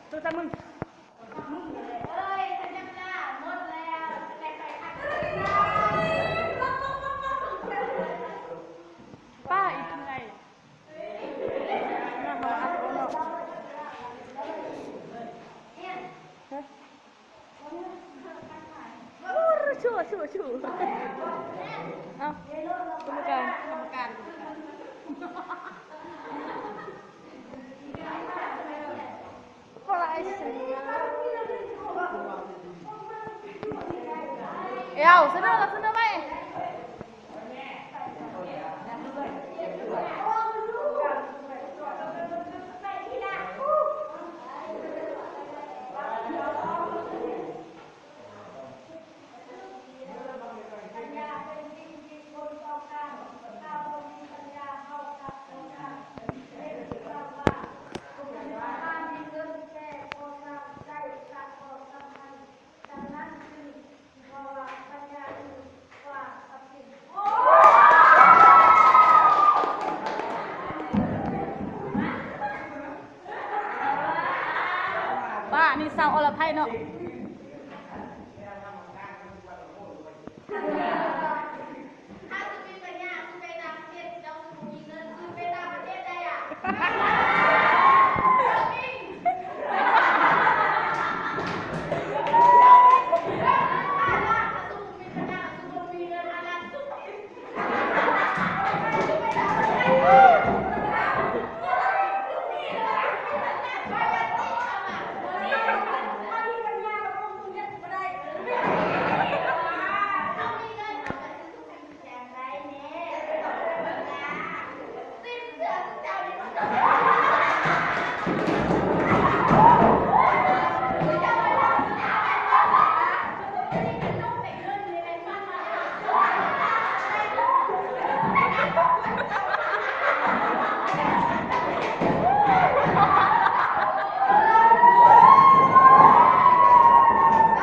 ໂທລະສັບມຶງ ປ້າອີກເທົ່າໃດ? ໂອ້ ຊູ ຊູ ຊູ ເອົ້າ ກຳມະການ ກຳມະການ ເອົ້າ ສະເໜີ ສະເໜີໃໝ່. ປ້ານີ້ຊາວອໍລະໄພເນາະ. ຖ້າສຸດມີປັນຍາ ສຸດໄປຕ່າງປະເທດ ເຈົ້າສຸດມີເງິນ ສຸດໄປຕ່າງປະເທດໄດ້ອະ.